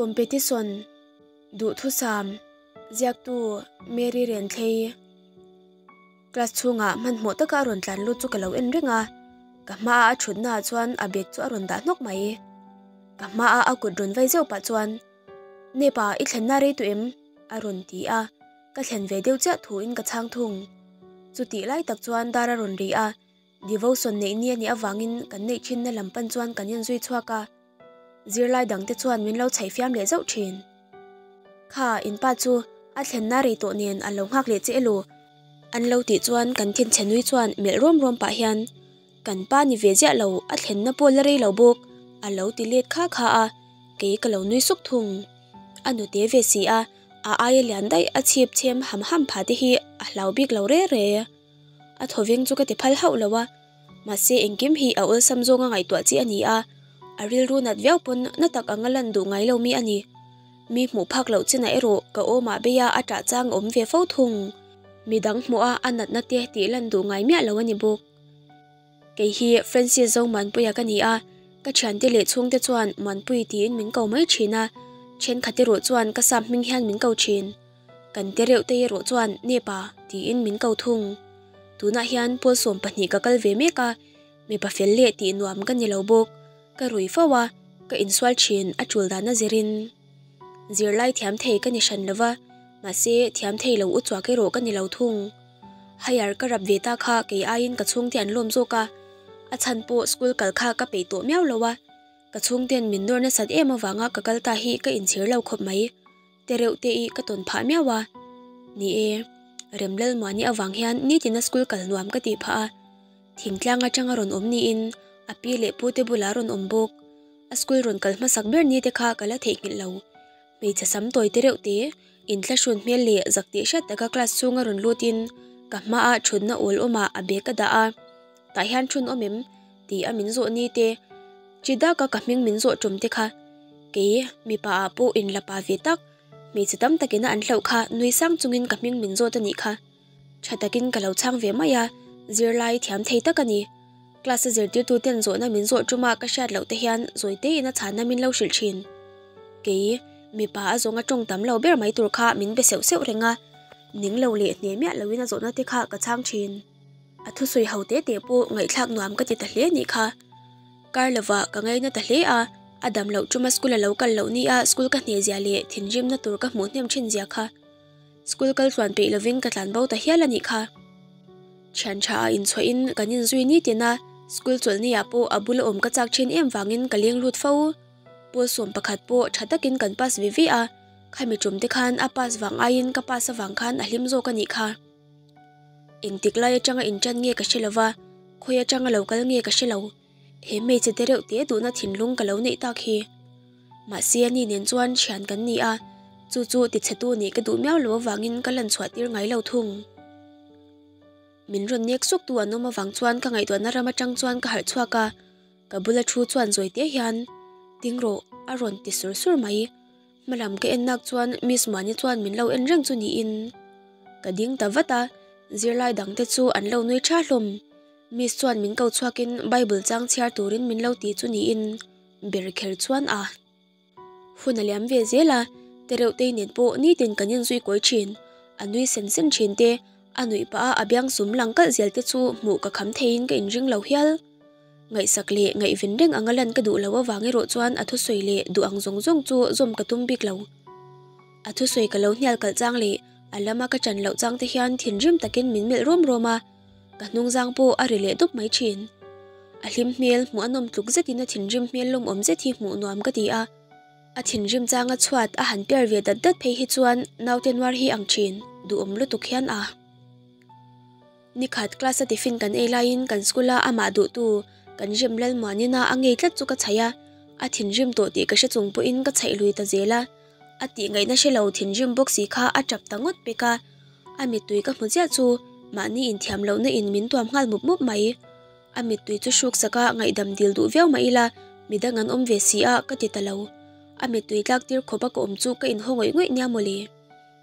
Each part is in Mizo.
Competition, Duhthusam, Ziaktu, Mary Renthlei. Class chhungah hmanhmawh taka a rawn tlan lut chu ka lo en reng a, ka hmaah a thutnaah chuan a bag chu a rawn dah hnawk mai. Ka hmaah a kut rawn vai zeuh pah chuan, Nepa, i thlenna rei tawh em? a rawn ti a, ka thlen ve deuh chiah thuin ka chhang thung. Chutih lai tak chuan dar a rawn ri a, Devotion neih ni a nih avangin kan neih thinna lam pan chuan kan inzui chhuak a, zirlai dangte chuan min lo chhaih fiam leh zauh thin. Kha, in pa chu a thlenna rei tawh nen a lo nghak leh che elaw? An lo tih chuan kan thinchhe nui chuan melh rawm rawm pah hian, Kan pa ni ve ziah lo, a thlenna pawh la rei lo bawk, a lo ti let kha kha a, kei ka lo nui suk thung. A nute ve si a, a aia lian daih a chhip chhem ham ham pha te hi a hlau bik lo re re. A thawveng chu ka ti phal hauh lo a, mahse engkim hi a awlsam zawnga ngaihtuah chi a ni a, a rilru nat viau pawn na tak anga lan duh ngai lo mi a ni. Mi hmuh phak loh chinah erawh ka awmah beia a ṭah chang a awm ve fo thung. Midang hmuha a natna te tih lan duh ngai miah lo a ni bawk. Kei hi Francis Zomuanpuia ka ni a, ka thiante leh chhungte chuan Muanpui tiin min ko mai thin a, thenkhat erawh chuan ka sap hming hian min ko thin. Kan te reuh te erawh chuan Nepa tiin min ko thung. Tunah hian pawl 12 ka kal ve mek a, mipa fel leh tih nuam ka ni lo bawk. Ka rui fo a, ka insual thin a tul dan a zirin. Zirlai thiam thei ka ni hran lova, mahse thiam thei lo u chuak erawh ka ni lo thung. Higher ka rap ve ta kha kei aiin ka chhungte an lawm zawk a, a chhan pawh school kal kha ka peih tawh miau lo a, ka chhungten min nawr nasat em avanga ka kal ta hi ka inchhir lo khawp mai. Te reuh te i ka tawn phah miau a. Ni e, Remlalmuani avang hian nitina school kal nuam ka tih phah a. Thingtlang atanga rawn awm niin a pi leh pu te bulah rawn awm bawk. A school rawn kal hmasak ber ni te kha ka la theihnghilh lo. Hmeichhe sam tawi te reuh te, inthlahrun hmel leh zak tih hriat taka class chhunga rawn lutin ka hmaah thutna awl awmah a bag a dah a. Tah hian thun awm em? Tih a min zawh ni te, chi daka ka hming min zawh tum te kha kei mipa ah pawh in la pa ve tak, hmeichhe tam takin a an hlauh kha nui sang chungin ka hming min zawt a nih kha. Tha takin ka lo chhang ve mai a, zirlai thiam thei tak a ni. Class a zirtirtu ten zawhna min zawh tuma ka hriat loh te hian zawi tein a chhanna min lo hrilh thin. Kei mipa a zawnga tawng tam lo ber mai tur kha min be seuh seuh reng a, ning lo leh hne miah loin a zawhna te kha ka chhang thin. A thusawi ho te te pawh ngaihthlak nuam ka ti ta hle anih kha. Kar lovah ka ngaina ta hle a, a dam loh tuma school a lo kal loh nia school ka hne zia leh thinrimna tur ka hmuh hnem thin zia kha. School kal tluan peih lovin ka tlan bo ta hial anih kha. Thian tha ah inchhuahin kan inzui nitin a, school chawlhni ah pawh a bula awm ka chak thin em vangin ka leng lut fo. Pawl 11 pawh tha takin kan pass ve ve a, khami tum te khan a pass vang aiin ka pass avang khan a hlim zawk anih kha. Engtik lai atanga intan nge ka hre lova, khawi atanga lo kal nge ka hre lo. He hmeichhe te reuh te duhna thinlung ka lo neih tak hi. Mahse ani nen chuan thian kan ni a, chu chu tichhetu nih ka duh miau lo avangin ka lan chhuah tir ngai lo thung. Min rawn nek suk tu an awm avang chuan ka ngaihtuahna ram atang chuan ka harh chhuak a, ka bula thu chuan zawi te hian, Ding rawh, a rawn ti sur sur mai. Hmalam ka en nak chuan Miss Muani chuan min lo en reng chu niin ka ding ta vat a, zirlai dang te chu an lo nui tha hlawm. Miss chuan min ko chhuakin Bible chang chhiar turin min lo ti chu niin ber kher chuan a hun a liam ve zel a, Tereuhtei nen pawh nitin kan inzui kawi thin, a nui sen sen thin te, a nuih pah a a biang sum lang kalh zel te chu hmuh ka kham theiin ka inring lo hial. Ngaihsak leh ngaihven reng anga lan ka duh lo avang erawh chuan a thusawi leh duh ang zawng zawng chu zawm ka tum bik lo. A thusawi ka lo hnial kalh chang leh a lama ka chan loh chang te hian thinrim takin min melh rawm rawm a, ka hnungzang pawh a ri leh dup mai thin. A hlim hmel hmuh a nawm tluk zetin a thinrim hmel lawmawm zet hi hmuh nuam ka ti a. A thinrim changa chhuat a han per ve dat dat phei hi chuan naute nuar hi ang thin, duhawm lutuk hian a. Nikhat class a tiffin kan ei laiin kan school a amah duhtu kan rim Lalmuanin a a ngei tlat chu ka chhaih a, a thinrim tawh tih ka hre chung pawhin ka chhaih lui ta zel a, a tih ngaihna hre lo thinrim bawk si kha a tap ta ngawt pek a, a mittui ka hmu chiah chu mahni inthiam lohna in min tuam nghal mup mup mai. A mittui chu hruk sak a ngaihdam dil duh viau mah ila midang an awm ve si a ka ti ta lo. A mittui tlak tir khawp a ka awm chu ka inhaw ngawih ngawih nia mawle.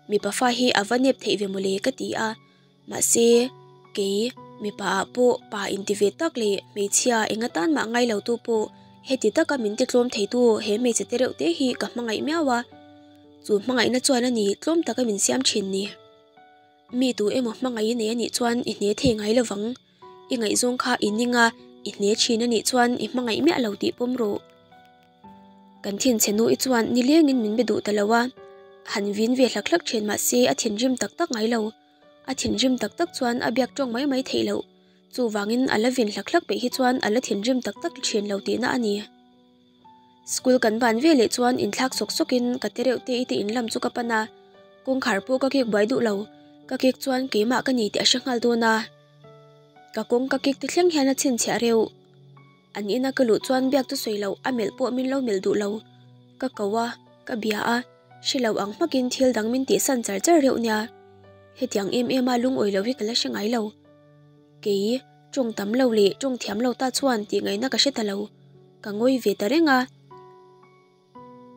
Mipa fa hi a va nep theih ve mawle ka ti a. Mahse, kei mipa ah pawh pa inti ve tak leh hmeichhia eng atan mah ngai lo tu pawh Heti taka min titlawm theitu he hmeichhe te reuh te hi ka hmangaih miau a, chu hmangaihna chuan a ni tlawm taka min siam thin ni. Mi tu emaw hmangaih i nei a nih chuan i hne thei ngai lovang. I ngaihzawng kha i ning a, i hne thin a nih chuan i hmangaih miah lo tih pawm rawh. Kan thinchhe nu i chuan nilengin min be duh ta lo a, han vin ve hlak hlak thin mah se a thinrim tak tak ngai lo. A thinrim tak tak chuan a biak tawng mai mai theih loh. Chuvangin a la vin hlak hlak peih hi chuan a la thinrim tak tak thin lo tihna a ni. School kan ban ve leh chuan inthlak sawk sawkin ka te reuh te i te in lam chu ka pan a, kawngkhar pawh ka kek buai duh lo, ka kek chuan keimah ka ni tih a hre nghal dawn a. Ka kawng ka kek te thleng hian a chhinchhiah reuh. An ina ka luh chuan biak chu sawi loh a melh pawh min lo melh duh lo. Ka ko a, ka bia a, hre lo ang hmakin thil dang min tihsan char char reuh nia. Hetiang em em a lungawi lo hi ka la hre ngai lo. Kei, tawng tam lo leh tawng thiam lo ta chuan tih ngaihna ka hre ta lo. Ka ngawi ve ta reng a.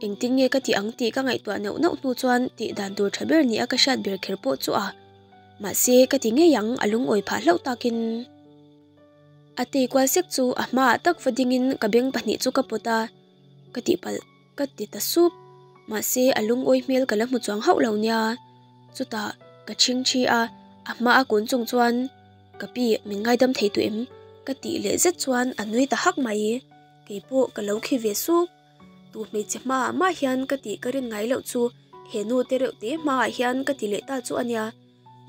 Engtin nge ka tih ang tih ka ngaihtuah neuh neuh hnu chuan tih dan tur tha ber nia ka hriat ber kher pawh chu a. Mahse, ka ti ngei ang a lungawi phah hlauh takin. A tei kual sek chu a hmaah tak va dingin ka beng pahnih chu ka pawt a, ka tihpalh ka ti ta sup. Mahse, a lungawi hmel ka la hmu chuang hauh lo nia. Chutah ka chhing thi a, a hma a kun chung chuan ka pi min ngaidam thei tawh em? Ka tih leh zet chuan a nui ta hak mai. Kei pawh ka lo khi ve suk. Tu hmeichhe hmaah mah hian ka tih ka rin ngai loh chu he nu te reuh te hmaah hian ka ti leh ta chu a nia.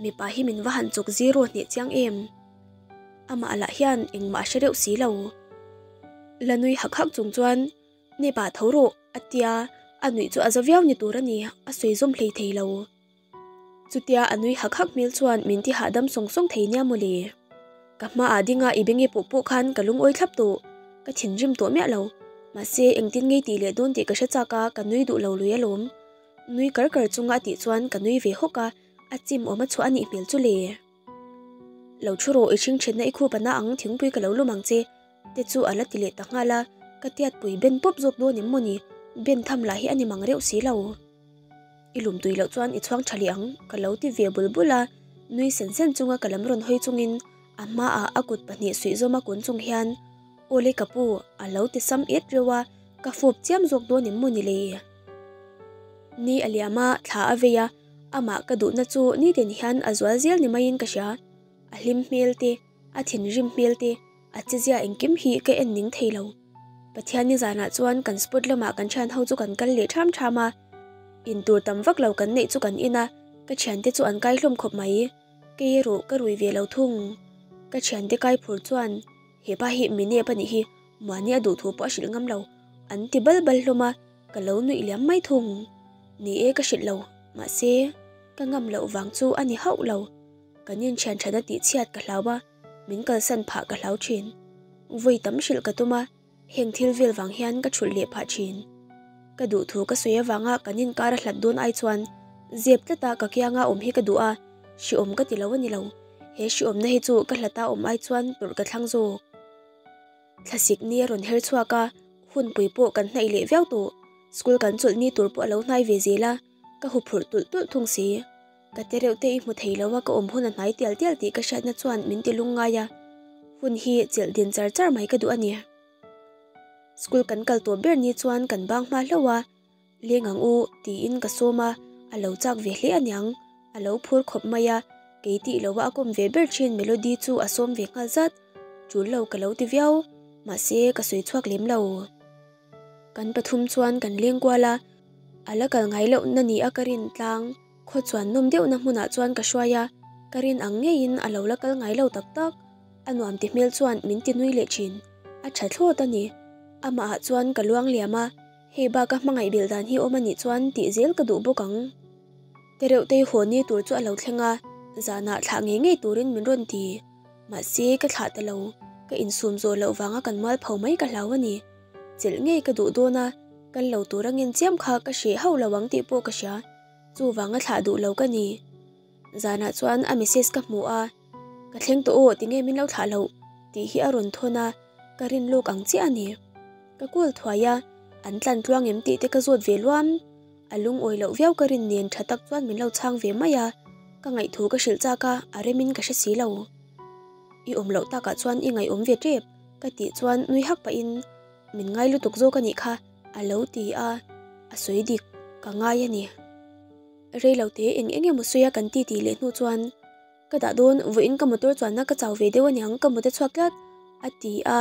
Mipa hi min va han chawk zero hneh chiang em? Amah lah hian engmah a hre reuh si lo. La nui hak hak chung chuan Nepa tho rawh a tia, a nuih chu a za viau ni tur a ni, a sawi zawm hlei thei lo. Chutia a nui hak hak hmel chuan min ti hahdam sawng sawng thei nia mawle. Ka hmaah dinga i beng i pawh pawh khan ka lungawi thlap tawh, ka thinrim tawh miah lo. Mahse engtin ngei tih leh dawn tih ka hre chak a, ka nui duh lo lui alawm. Nui kar kar chunga a tih chuan ka nui ve hawk a, a chim awm a chhuah a nih hmel chu le. Lo thu rawh i hring thenna i khup ana ang thingpui ka lo lum ang che te chu a la ti leh ta nghal a, ka tiatpui ben pawp zawk dawn em mawni, ben tham lah hi a ni mang reuh si lo. I lum tui loh chuan i chhuang tha leh ang ka lo ti ve bul bul a, nui sen sen chunga ka lam rawn hawi chungin a hmaah a kut pahnih suih zawma kun chung hian Awle ka pu a lo ti sam et reuh a, ka fawp chiam zawk dawn em mawni le. Ni a liam a, thla a vei a, Amah ka duhna chu nitin hian a zual zel ni maiin ka hria. A hlim hmel te, a thinrim hmel te, a chezia engkim hi ka en ning thei lo. Pathian ni zanah chuan kan spot lamah kan thian ho chu kan kal leh ṭham ṭham a. Intur tam vak lo kan neih chu kan in a, ka thiante chu an kai hlawm khawp mai. Kei erawh ka rui ve lo thung. Ka thiante kai phur chuan, He pa hi mi nep a nih hi, mahni a duh thu pawh a hrilh ngam lo, an ti bal bal hlawm a. Ka lo nuih liam mai thung. Ni e ka hrilh lo, mahse ka ngam loh vang chu a ni hauh lo. Kan inthian thana tih chhiat ka hlau a, min kalsan phah ka hlau thin. Vawi tam hrilh ka tum a, heng thil vel vang hian ka thulh leh phah thin. Ka duh thu ka sawi avanga kan inkar a hlat dawn ai chuan zep tlata ka kianga awm hi ka duh a, hriawm ka ti lo a ni lo. He hriawmna hi chu ka hlata awm ai chuan tawrh ka thlang zawk. Thlasik ni a rawn her chhuak a, hunpui pawh kan hnaih leh viau tawh. School kan chawlh ni tur pawh a lo hnai ve zel a, ka hu phurh tulh tulh thung si. Ka te reuh te i hmu thei lo a, ka awm hun a hnai tial tial tih ka hriatna chuan min ti lung ngai a, hun hi chelh din char char mai ka duh a ni. School kan kal tawh ber ni chuan kan bang hma hlauh a, Leng ang u, tiin ka sawm a, a lo chak ve hle aniang. A lo phur khawp mai a, kei tih lova a kawm ve ber thin Melody chu a sawm ve nghal zat. Tul lo ka lo ti viau, mahse ka sawi chhuak lem lo. Kan pathum chuan kan leng kual a, a la kal ngai loh na ni a ka rin tlang. Khaw chuan nawm deuhna hmunah chuan ka hruai a, ka rin ang ngeiin a lo la kal ngai lo tak tak. A nuam ti hmel chuan min ti nui leh thin. A tha thlawt a ni. Amahah chuan ka luang liam a, Hei bak a hmangaih bil dan hi awm a nih chuan tih zel ka duh bawk ang. Tereuhtei haw ni tur chu a lo thleng a, zanah thlah ngei ngei turin min rawn ti. Mahse, ka thlah ta lo. Ka insum zawh loh vanga kan mual pho mai ka hlau a ni. Chelh ngei ka duh dawn a, kal lo tur a ngen chiam kha ka hreh hauh lo ang tih pawh ka hria. Chuvanga thlah duh lo ka ni. Zanah chuan a message ka hmu a, Ka thleng tawh aw, tinge min lo thlah loh? tih hi a rawn thawn a, ka rin lawk ang chiah a ni. Ka call thuai a, an tlan tluang em tih te ka zawt ve luam. A lungawi loh viau ka rin nen tha tak chuan min lo chhang ve mai a, ka ngaihthu ka hrilh chak a, a remin ka hre si lo. I awm loh takah chuan i ngaihawm ve tep, ka tih chuan nui hak pahin, Min ngai lutuk zawk a nih kha, a lo ti a, a sawi dik, ka ngai a ni. Rei lo te eng eng emaw sawi a kan ti tih leh hnu chuan, Ka dah dawn, vawiin ka motor chuanna ka chau ve deuh aniang ka mut a chhuak tlat, a ti a,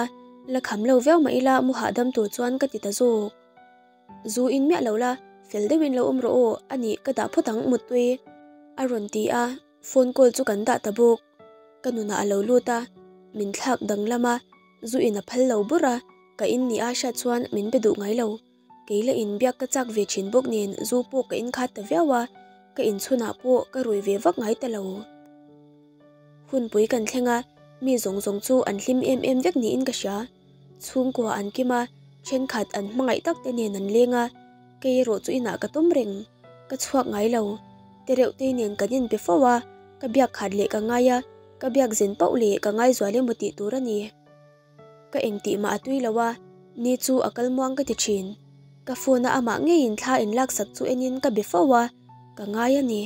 la kham lo viau mah ila mu hahdam tur chuan ka ti ta zawk. Zu in miah lo la, fel deuhin lo awm rawh aw, a nih ka dah phawt ang muttui, a rawn ti a, phone call chu kan dah ta bawk. Ka nunah a lo lut a, min thlak danglam a, zu in a phal lo bur a, ka in ni a hriat chuan min be duh ngai lo. Kei la in biak ka chak ve thin bawk nen zu pawh ka in khat ta viau a, ka inchhunah pawh ka rui ve vak ngai ta lo. Hunpui kan thleng a, mi zawng zawng chu an hlim em em vek niin ka hria. Chhungkua an kim a, thenkhat an hmangaih tak te nen an leng a, kei erawh chu inah ka tawm reng, ka chhuak ngai lo. Tereuh te nen kan inpe fo a, ka biak khat leh ka ngai a, ka biak zen pauh leh ka ngaizual emaw tih tur a ni. Ka engtih mah a tui lo a, ni chu a kal muang ka ti thin. Ka phone a amah ngeiin thla in laksak chu enin ka be fo a, ka ngai a ni.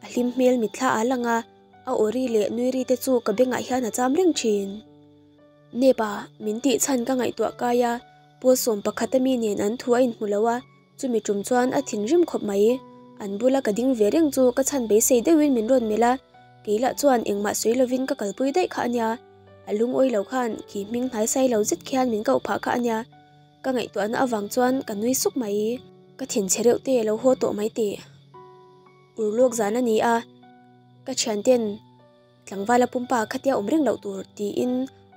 A hlim hmel mitthla a lang a, a aw ri leh nui ri te chu ka bengah hian a cham reng thin. Nepa, min tih chhan ka ngaihtuah kai a, Paul 11 a mi nen an thu a inhmu lo a, chumi tum chuan a thinrim khawp mai. An bula ka ding ve reng chu ka chhan beisei deuhin min rawn melh a, kei lah chuan engmah sawi lovin ka kalpui daih kha a nia. A lungawi lo khan khi hming hnaisai lo zet khian min koh phah kha a nia. Ka ngaihtuahna avang chuan ka nui suk mai. Ka thinchhe reuh te lo haw tawh mai teh. Urlawk zan a ni a, ka thianten Tlangvala pumpa khatia awm reng loh tur tiin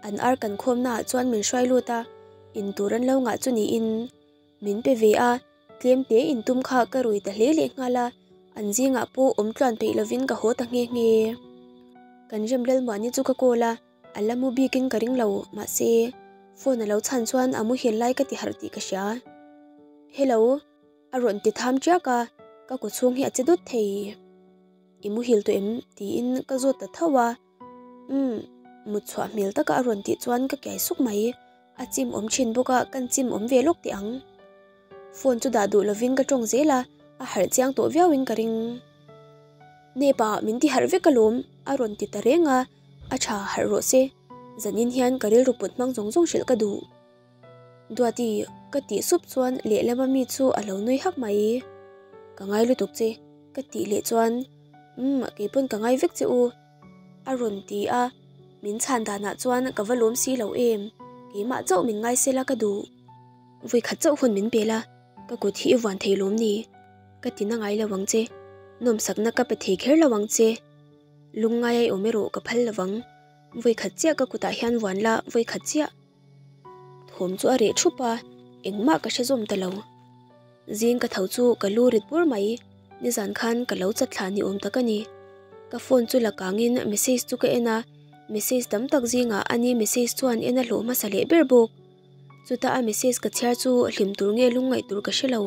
an ar kan khawmnaah chuan min hruai lut a, in tur an lo ngah chu niin min pe ve a, tlem te in tum kha ka rui ta hle leh nghal a, an zingah pawh awm tluan peih lovin ka haw ta nghe nghe. Kan rem Lalmuani chu ka call a, a la mu bikin ka ring lo, mahse phone a lo chhan chuan a muhil lai ka ti harh tih ka hria. Hello. A rawn ti tham tiak a, ka kaw chhung hi a che dawt thei. I muhil tawh em? tiin ka zawt ta tho a. Umm, mut chhuah hmel taka a rawn tih chuan ka kiai suk mai. A chim awm thin bawk a, kan chim awm ve lawk teh ang. Phone chu dah duh lovin ka tawng zel a, a harh chiang tawh viauin ka ring. Nepa, min ti harh vek alawm, a rawn ti ta reng a, a tha harh rawh se. Zanin hian ka rilru put hmang zawng zawng hrilh ka duh. Duati, ka tih sup chuan lehlama mi chu a lo nui hak mai. Ka ngai lutuk che, ka tih leh chuan, Umm, kei pawn ka ngai vek che u, a rawn ti a. Min chhan danah chuan ka va lawm si lo em, keimah chauh min ngai sela ka duh. Vawikhat chauh hun min pel a, ka kut hi i vuan thei lawm ni? Ka ti na ngai lo ang che, nawmsakna ka pe thei kher lo ang che. Lungngai a i awm erawh ka phal lo vang. Vawikhat chiah ka kutah hian vuan la, vawikhat chiah. Thawm chu a reh thup a, engmah ka hre zawm ta lo. Zing ka tho chu ka lu rit bur mai, nizan khan ka lo chat thla ni awm tak a ni. Ka phone chu la kangin message chu ka en a, message tam tak zingah ani message chuan en a hlawh hmasa leh ber bawk. Chuta a message ka chhiar chu hlim tur nge lungngaih tur ka hre lo.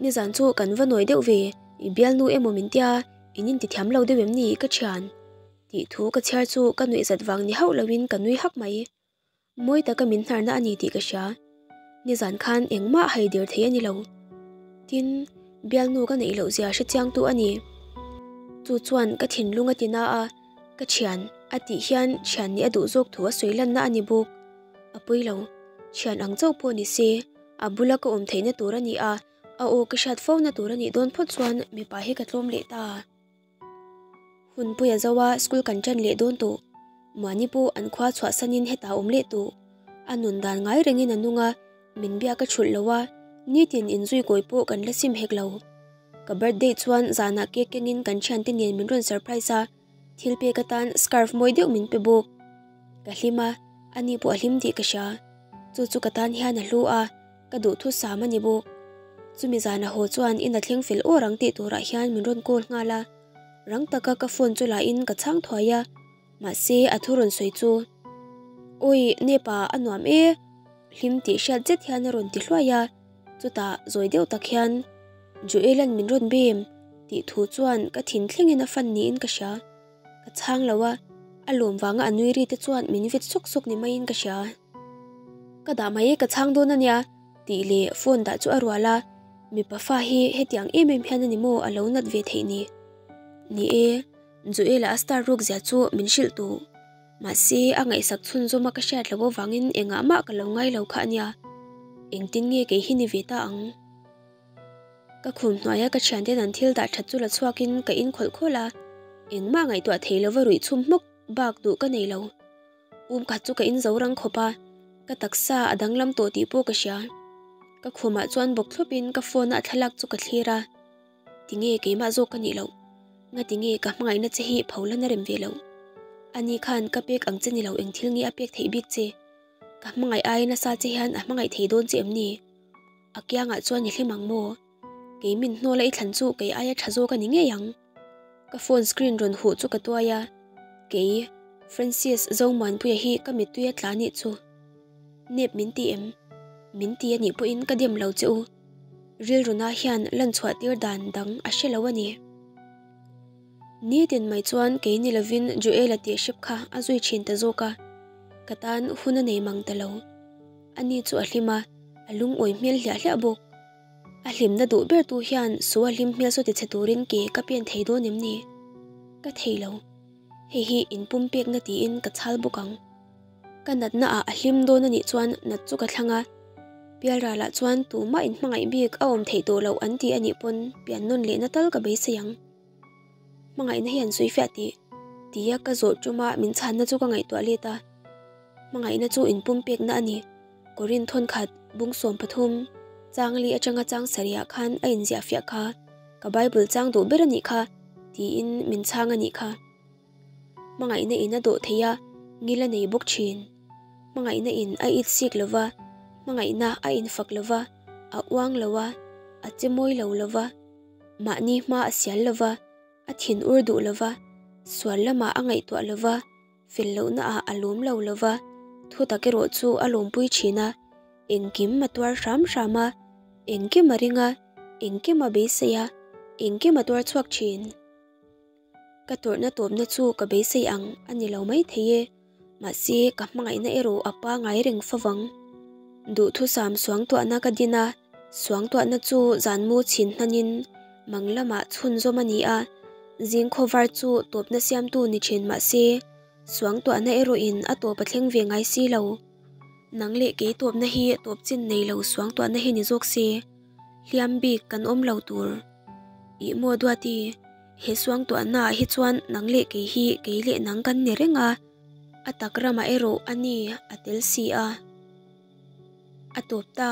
Nizan chu kan va nawi deuh ve, i bialnu emaw min tia, in intithiam lo deuh em ni ka thian? Tih thu ka chhiar chu ka nuih zat vang ni hauh loin ka nui hak mai. Mawi taka min hnarna a ni tih ka hria. Nizan khan engmah hai dir thei a ni lo. Tin, bialnu ka neih loh zia hre chiangtu a ni. Chu chuan ka thinlung a ti na a, ka thian a tih hian thian nih a duh zawk thu a sawi lanna a ni bawk. A pawi lo, thian ang chauh pawh ni se, a bula ka awm theihna tur a ni a, a aw ka hriat fo na tur a nih dawn phawt chuan mipa hi ka tlawm leh ta. Hunpui a zo a, school kan ṭan leh dawn tawh. Mahni pawh an khua chhuahsanin hetah a awm leh tawh. A nun dan ngai rengin a nung a, min biak a chhulh lo a, nitin inzui kawi pawh kan la sim hek lo. Ka birthday chuan zanah cake kengin kan thiante nen min rawn surprise a, thil pek atan scarf mawi deuh min pe bawk. Ka hlim a, ani pawh a hlim tih ka hria. Chu chu ka tan hian a hlu a. Ka duh thu sam a ni bawk. Chumi zana haw chuan in a thleng fel aw rang tih turah hian min rawn call nghal a. Rang taka ka phone chu lahin ka chhang thuai a. Mahse a thu rawn sawi chu, Awi, Nepa, a nuam e! Hlim tih hriat zet hian a rawn ti hluai a. Chutah zawi deuh tak hian, Joel-a'n min rawn bem! tih thu chuan ka thin thlengin a fan niin ka hria. Ka chhang lo a, a lawm vanga a nui ri te chuan min vit sawk sawk ni maiin ka hria. Ka dah mai e ka chhang dawn a nia tih leh phone dah chu a rual a, mipa fa hi hetiang em em hian a ni maw a lo nat ve theih ni. Ni e, Joel-a a star ruk zia chu min hrilh tawh. Mahse, a ngaihsak chhunzawma ka hriat loh avangin engah mah ka lo ngai lo kha a nia. Engtin nge kei hi ni ve ta ang? Ka khum hnuaia ka thianten an thil dah that chu la chhuakin ka in khawlh khawlh a, engmah ngaihtuah thei lova ruih chhum hmawk bak duh ka nei lo. Um khat chu ka in zo rang khawp a, ka taksa a danglam tawh tih pawh ka hria. Ka khumah chuan bawk thlawpin ka phone a thlalak chu ka thlir a. Tinge keimah zawk ka nih loh? Ngatinge ka hmangaihna che hi pholan a rem ve loh? Ani khan ka pek ang che ni lo eng thil nge a pek theih bik che? Ka hmangaih ai nasa che hian a hmangaih thei dawn che em ni? A kiangah chuan i hlim ang maw? Kei min hnawla i thlan chu kei aia tha zawk a ni ngei ang. Ka phone screen rawn huh chu ka tuai a, kei Francis Zomuanpuia hi ka mittui a tla nih chu. Nep min ti em? Min ti a nih pawhin ka dem lo che u. Rilruna hian lan chhuah tir dan dang a hre lo a ni. Nitin mai chuan kei ni lovin Joel-a tih hrep kha a zui thin ta zawk a, ka tan hun a nei mang ta lo. Ani chu a hlim a, a lungawi hmel hliah hliah bawk. A hlimna duh ber tu hian su a hlim hmel saw tichhe turin ke ka pen thei dawn em ni? Ka thei lo. Hei hi inpum pekna tiin ka chhal bawk ang. Ka natna ah a hlim dawn a nih chuan nat chu ka thlang a. Pialralah chuan tumah inhmangaih bik a awm theih tawh loh an ti a nih pawn pian nawn lehna tal ka beisei ang. Hmangaihna hi an sawi fiah tih tia ka zawh tuma min chhanna chu ka ngaihtuah let a. Hmangaihna chu inpum pekna a ni. Korin thawnkhat bung 13, chang li atanga chang sarihah khan a inziah fiah kha, ka Bible chang duh ber a nih kha, tiin min chhang a nih kha. Hmangaihna in a dawh thei a, ngil a nei bawk thin. Hmangaihna in a it sik lo va, hmangaihna a infak lo va, a uang lo a, a che mawi lo lo va, mahni hma a sial lo va, a thin ur duh lo va, sual lamah a ngaihtuah lo va, Fel lohna ah a lawm lo lo va, thu tak erawh chu a lawmpui thin a, engkim a tuar hram hram a, engkim a ring a, engkim a beisei a, engkim a tuar chhuak thin. Ka tawrhna tawpna chu ka beisei ang a ni lo mai thei e, mahse ka hmangaihna erawh a pangai reng favang. Duhthusam suangtuahna ka din a, Suangtuahna chu zanmu chhin hnanin mang lamah chhunzawm a ni a, zing khawvar chu tawpna siamtu ni thin mah se, suangtuahna erawhin a tawp a thleng ve ngai si lo. Nang leh kei tawpna hi tawp chin nei lo suangtuahna hi ni zawk se, hliam bik kan awm lo tur. Ih maw Duati, he suangtuahna ah hi chuan nang leh kei hi kei leh nang kan ni reng a, a tak ramah erawh a ni a tel si a. A tawp ta.